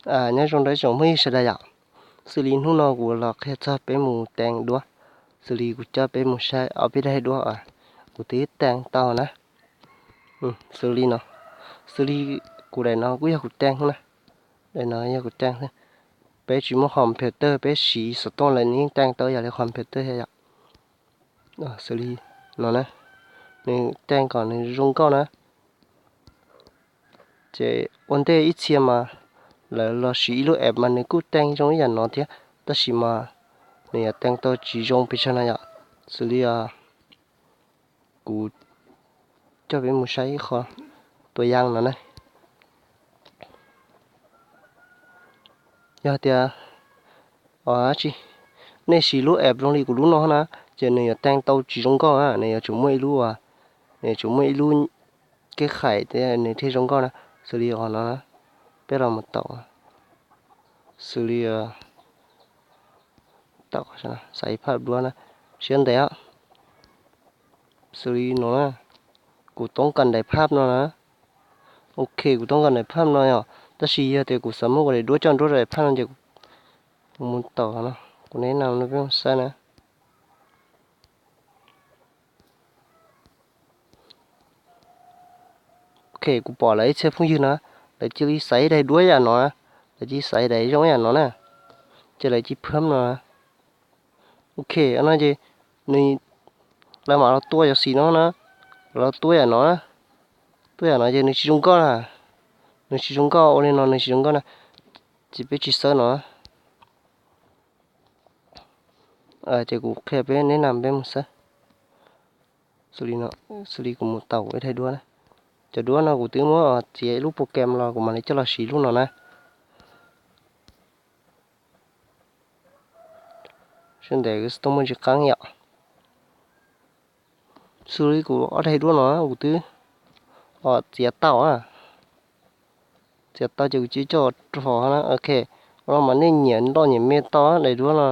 Nyob zoo rau ib tsoom phooj ywg sawv daws yom. Xws li hnub no kuv los qhia txog peb mus tees duab, xws li kuv coj peb mus saib ob peb daim duab uas kuv twb tees tau na. Xws li no, xws li kuv daim no kuj yog kuv tees na, daim no yog kuv tees xwb. Peb tsis muaj qhov phev tawg, peb siv xov tooj lawm nws yeej tees tau ib yam li qhov phev tawg thiab yom. Xws li no na, nws tees kom nws zoo nkauj na. Ces ua ntej ib txhia mas lawv los siv ib lub app mas nws kuj tees zoo ib yam no thiab, tab sis mas nws yuav tees tau tsis zoo pes tsawg no yom. Xws li kuv coj peb mus saib ib qho tua yaj no na. Yog tias, tsi, nej siv lub app zoo li kuv lub no na, ces nws yuav tees tau tsis zoo nkauj na, nws yuav tsum muaj ib lub, nws yuav tsum muaj ib lub keb qhais thiab nws thiaj zoo nkauj na. Xws li qhov no, peb los mus taum, xws li, taum, xaiv phaj duab na, siab ntev. Xws li no na, kuv toob kas daim phaj no na. Ok, kuv toob kas daim phaj no yom, tab sis yog tias kuv xav muab kuv daim duab coj nruab rau daim phaj no ces kuv mus taum no, kuv neb na no peb mus saib na. Ok, kuv pom lawv ib txhia phooj ywg na, lawv cia li xaiv daim duab yam no, lawv cia li xaiv daim zoo yam no na, ces lawv cia li phab no. Ok, no ces nws, lawv mam los tua yov xim no na, los tua yam no, tua yam no ces nws tsis zoo nkauj na, nws tsis zoo nkauj ua li no nws tsis zoo nkauj na, ces peb tsis xawb no. Ces kuv qhia peb neb na peb mus xwb. Xws li kuv mus taum ib daim duab na, cov duab no kuv twb muab txiav ib lub program los kuv mam li coj los siv lub no na. Sawv ntawm xov tooj muaj tsis qeeb yom. Xws li kuv ob daim duab no kuv twb txiav tau, txiav tau ces kuv cia li coj rau na. Ok, ua no mas nej nyiam loj nyiam me tau daim duab no.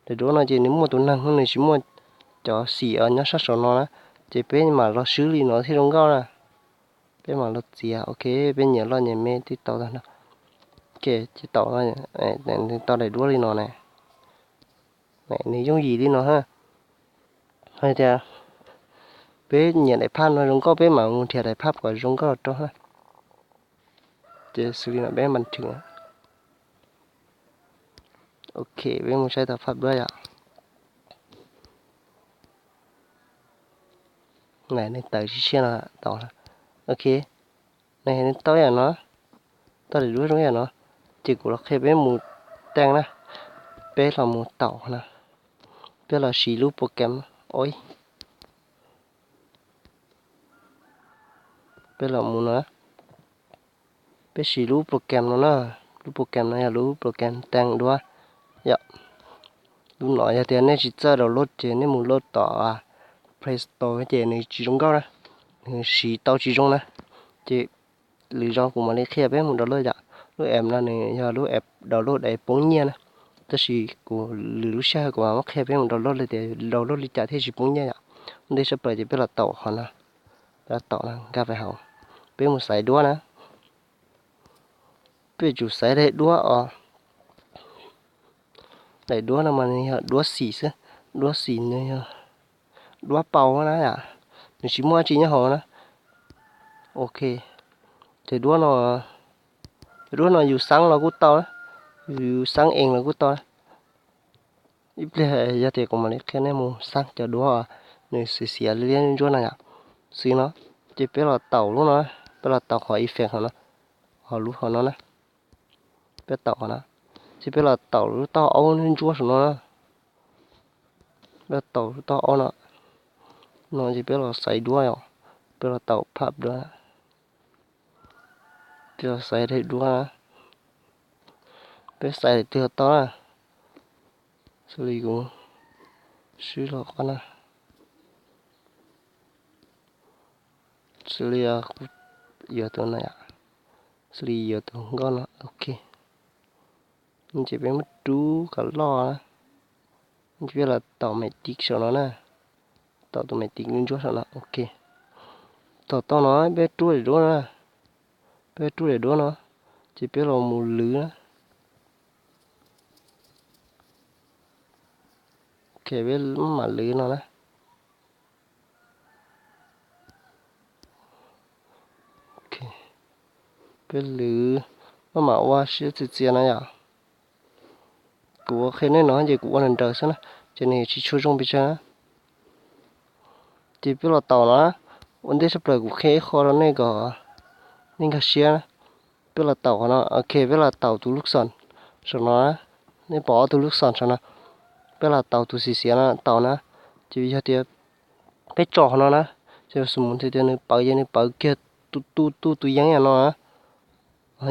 Daim duab no ces nws muaj tus neeg no nws tsis muaj cov xim nyob sab saum no na, ces peb mam los swb li no thiaj zoo nkauj na. Peb mam los txiav, ok, peb nyiam loj nyiam me twb tau tag no. Ok, ces taum no, tau daim duab li no na. Nws yooj yim li no ha. Hais tias peb nyiam daim phaj no zoo nkauj peb mam mus nrhiav daim phaj kom zoo nkauj rau ha. Ces xws li no peb mam chwm. Ok, peb mus saib tau phaj duab yom. Nws tawm tsis tshiab no tau. Ok, nws tau yam no, tau daim duab zoo yam no, ces kuv los qhia peb mus tees na, peb los mus taum na, peb los siv lub program, ov, peb los mus no, peb siv lub program no na, lub program no yog lub program tees duab yom. Lub no yog tias nej tsis txawj download ces nej mus load tom Play Store ces nws tsis zoo nkauj na, nws siv tau tsis zoo na. Ces lwm zaus kuv mam li qhia peb mus download yom. Lub app no nws yog lub app download es poob nyiaj na, tab sis kuv lwm lub sij hawm kuv mam muab qhia peb mus download li tias download li cas thiaj tsis poob nyiaj yom. Ua ntej tshaj plaws ces peb los taum qhov no, peb los taum no nkag pais hauv, peb mus xaiv duab na. Peb tsum xaiv daim duab os. Daim duab no mas nws yog duab xim xwb, duab xim nws yog duab paus na yom, nws tsis muaj dab tsi nyob hauv na. Ok, ces duab no, duab no yus xaab los kuj tau, yus xaab ees los kuj tau. Ib pliag yog tias kuv mam li qhia nej mus xaab cov duab nws xiav xiav liab ntsuab no yom. Xws no, ces peb los taum lub no, peb los taum qhov effect hauv no, hauv lub hauv no na. Peb taum qhov no, ces peb los taum lub taub hau aub ntsuab saum no na. Peb taum lub taub hau aub no, no ces peb los xaiv duab os, peb los taum phaj duab, peb los xaiv daim duab na, peb xaiv daim twg tau na. Xws li kuv swb los qhov no, xws li kuv yuav tus no yom, xws li yuav tus nkauj no, ok. Ces peb muab rub kom loj na, ces peb los taum me tiv saum no na, taum tus me tiv ntsuab saum no, ok. Taum tau no peb rub daim duab na, peb rub daim duab no, ces peb los mus lwv na, Peb maj mam lwv no na. Peb lwv, maj mam ua siab txias txias na yom. Kuv ua qhia nej no ces kuv ua nrawm nrawm xwb na, ces nws tsis tshua zoo pes tsawg na. Ces peb los taus no, ua ntej tshaj plaws kuv qhia ib qho rau nej kom nej nkag siab na. Peb los taus qhov no, ok, peb los taus tus lub xom saum no, nej pom ob tug lub xom saum no, peb los taus tus xiav xiav no taus na. Ces yog tias peb tso qhov no na, ces xum mus tias nws pawv ces nws pawv kiag tu tu tu tus yeeb no na.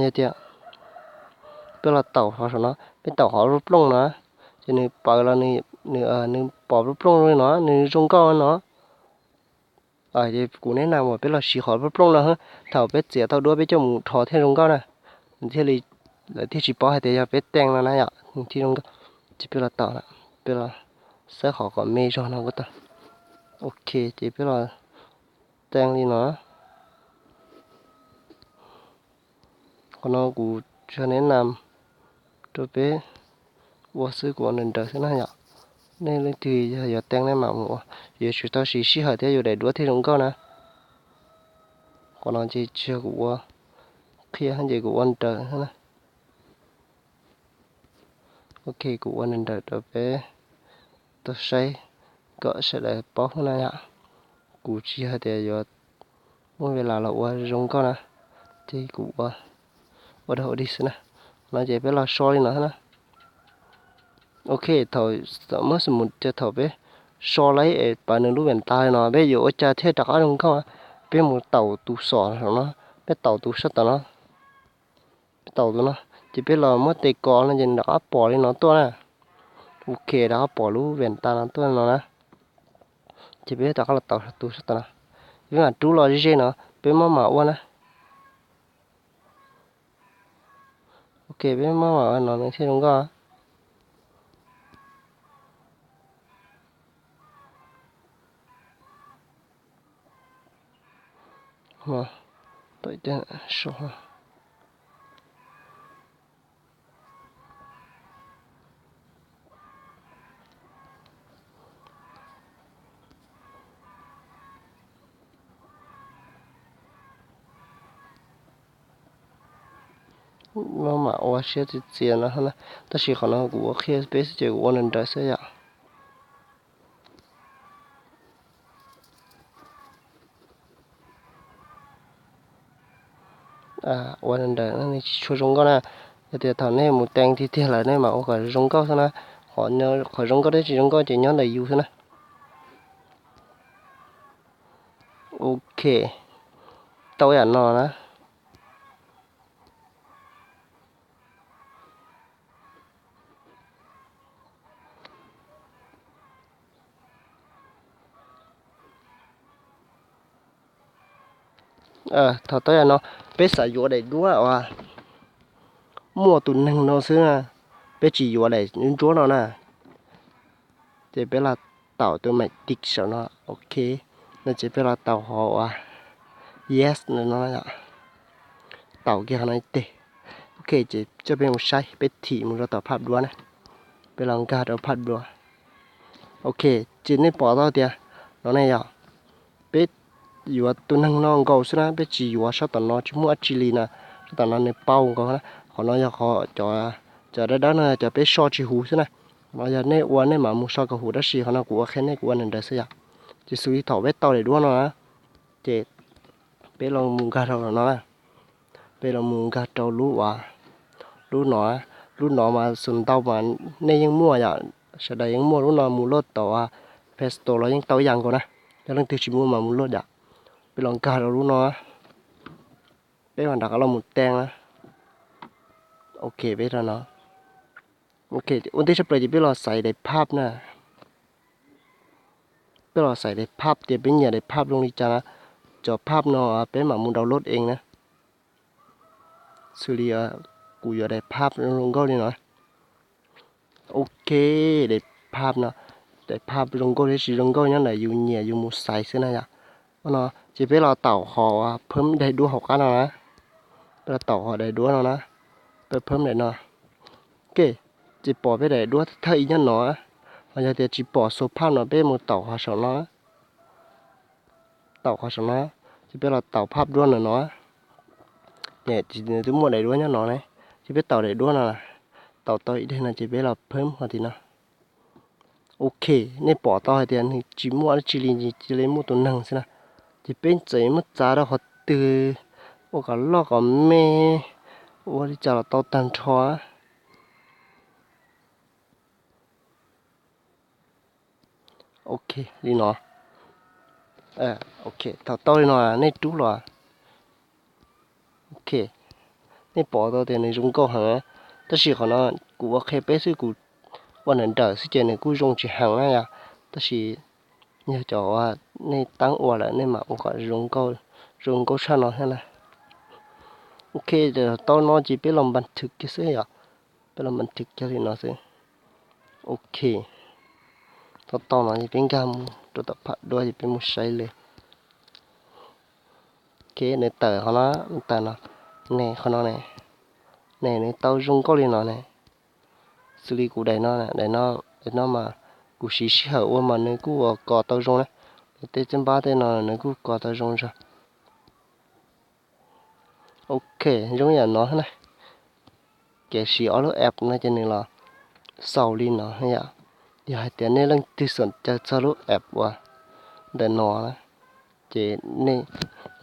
Yog tias peb los taus qhov saum no, peb taus qhov plooj plooj no, ces nws pawv los nws pom plooj plooj li no, nws zoo nkauj no. Kuv neb na uas peb los siv qhov plooj plooj no, thaum peb txiav tau duab peb coj mus rho thiaj zoo nkauj na. Nws thiaj li, lawv thiaj tsis paub hais tias yog peb teej no na yom, nws thiaj zoo nkauj. Ces peb los taus, peb los xawb qhov kom me zog no kuj tau. Ok, ces peb los teej li no. Qhov no kuv tsis yog neb na, rau peb ua xwb, kuv ua nrawm nrawm xwb na yom. Nej leej twg yog yuav teej nej mam mus ua, yuav tsum tau siv sij hawm thiab yuav daim duab thiaj zoo nkauj na. Qhov no ces tsis yog kuv ua qhia ces kuv ua nrawm na. Ok, kuv ua nrawm nrawm rau peb tau saib kom sawv daws paub na yom. Kuv tsis yog tias yuav muab ve las los ua zoo nkauj na, ces kuv ua, ua dog ua dig xwb na. No ces peb los so li no na. Ok, thaum, muab xwm mus tias thaum peb so lawm es pawv nws lub vem tas li no peb yuav ua cas thiaj rov qab zoo nkauj? Peb mus taus tus xom saum no, peb taus tus sab tom no, peb taus tus no, ces peb los muab tes kos no ces nws rov qab pom li no tuaj na. Ok, rov qab pom lub vem tas no tuaj no na. Ces peb rov qab los taus tus sab tom no, peb mam rub los ze ze no, peb maj mam ua na. Ok, peb maj mam ua no nws thiaj zoo nkauj. Maj mam ua siab txias txias no na, tab sis qhov no kuv ua qhia peb xwb ces kuv ua nrawm nrawm xwb yom. Ua nrawm nrawm no nws tsis tshua zoo nkauj na. Yog tias thaum nej mus teej tiag tiag lawm nej mam ua kom zoo nkauj xwb na. Qhov zoo nkauj thiab tsis zoo nkauj ces nyob ntawm yus xwb na. Ok, tau yam no na. Thaum tau yam no, peb xav yuav daim duab uas muaj tus neeg no xwb na, peb tsis yuav daim ntsuab no na. Ces peb los taus tus maim tic saum no, ok. No ces peb los taus qhov uas yes no, taus kiag qhov no ib teg. Ok, ces coj peb mus saib, peb thim mus rau tom phaj duab na. Peb los nkag rau phaj duab. Ok, ces nej pom tau tias no ne yog peb yuav tus neeg no nkaus xwb na, peb tsis yuav sab tom no, tsis muaj dab tsi li na. Sab tom no nws paus nkaus na. Qhov no yog qhov, cov dawb dawb no yog cov peb so tsis huv xwb na. Qhov no yog nej ua nej mam mus so kom huv, tab sis qhov no kuv ua qhia nej, kuv ua nrawm nrawm xwb yom. Ces xws li thaum peb tau daim duab no na, ces peb los mus nkag rau no na. Peb los mus nkag rau lub uas, lub no, lub no mas xus ntau mas nej yeej muaj yom, sawv daws yeej muaj lub no, mus load tom Play Store los yeej tau ib yam nkaus na. Yog leej twg tsis muaj mas mus load yom. Peb los nkag rau lub no, peb mam rov qab los mus teej na. Ok, peb rau no. Ok, ua ntej tshaj plaws ces peb los xaiv daim phaj na. Peb los xaiv daim phaj tias peb nyiam daim phaj zoo li cas na. Cov phaj no peb mam mus download eng na. Xws li kuv yuav daim phaj zoo nkauj li no. Ok, daim phaj no, daim phaj zoo nkauj thiab tsis zoo nkauj nyob ntawm yus nyiam yus mus xaiv xwb na yom. No ces peb los taus qhov phab daim duab hauv qab no na. Peb los taus qhov daim duab no na. Peb phab daim no. Ok, ces pom peb daim duab thawj ib nyob no. Ho yog tias tsis pom xus phaj no peb mus taus qhov saum no, taus qhov saum no, ces peb los taus phaj duab no no, ces nws twb muaj daim duab nyob no ne, ces peb taus daim duab no, taus tau ib daim no ces peb los phab ho tim no. Ok, nej pom tau hais tias nws tsis muaj dab tsi li, cia li muaj tus neeg xwb na. Ces peb txawm muab txav rau qhov twg ua kom loj kom me, ua li cas los tau tag nrho. Ok, li no. Ok, thaum tau li no nej rub los. Ok, nej pom tau tias nws zoo nkauj heev, tab sis qhov no kuv ua qhia peb xwb, kuv ua nrawm nrawm xwb ces nws kuj zoo tsis heev na yom. Tab sis yog cov uas nej teeb ua lawm nej mam ua kom zoo nkauj tshaj no thiab na. Ok, tau no ces peb los npas thwv kiag xwb yom, peb los npas thwv kiag li no xwb. Ok, tau tau no ces peb nkag mus rau tom phaj duab ces peb mus saib li. Ok, nws tawm qhov no, tawm no, ne qhov no ne, ne nws tau zoo nkauj li no ne. Xws li kuv daim no, daim no, daim no mas kuv siv sij hawm ua mas nws kuj ua kos tau zoo na. Nws tej txawb npab tej no nws kuj kos tau zoo zog. Ok, zoo yam no na. Kev siv ob lub app no ces nws los xaus li no yom. Yog hais tias nej leej twg xom caw txog lub app uas ntawm no na, ces nej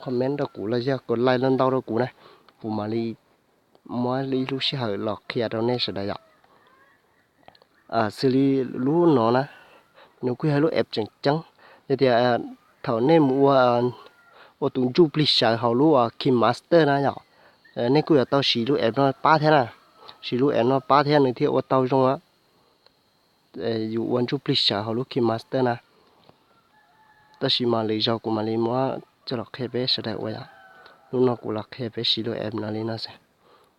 comment rau kuv los yog kom like ntau ntau rau kuv na, kuv mam li muab ib lub sij hawm los qhia rau nej sawv daws yom. Xws li lub no na, nws kuj yog lub app tseem ceeb. Yog tias thaum nej mus ua, ua tus ntsuj plig sawv hauv lub KineMaster na yom, nej kuj yuav tau siv lub app no pab thiab na. Siv lub app no pab thiab nws thiaj ua tau zoo. Yus ua ntsuj plig sawv hauv lub KineMaster na. Tab sis mas lwm zaus kuv mam li muab coj los qhia peb sawv daws ua yom. Hnub no kuv los qhia peb siv lub app no li no xwb.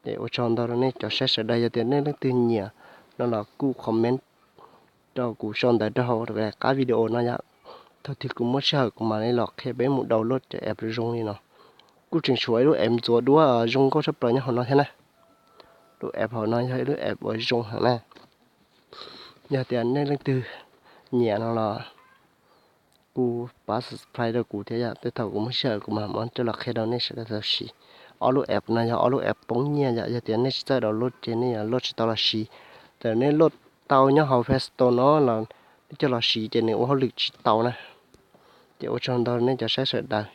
Es ua tsaug ntau rau nej cov saib sawv daws, yog tias nej leej twg nyiam no los kuj comment rau kuv sau ntawv rau hauv qab video no yom. Thaum twg kuv muaj sij hawm kuv mam li los qhia peb mus download cov app zoo li no. Kuj tseem tshuav ib lub app ntxuav duab zoo nkauj tshaj plaws nyob hauv no thiab na. Lub app hauv no yog ib lub app uas zoo heev na. Yog tias nej leej twg nyiam no los kuj pab subscribe rau kuv thiab yom, tej thaum kuv muaj sij hawm kuv mam muab coj los qhia rau nej sawv daws tau siv. Ob lub app no yog ob lub app poob nyiaj yom, yog tias nej tsis txawj download ces nej yuav load tsis tau los siv. Thaum nej load tau nyob hauv Play Store no los nej coj los siv ces nws ua hauj lwm tsis tau na. Ces ua tsaug ntau nej cov saib sawv daws.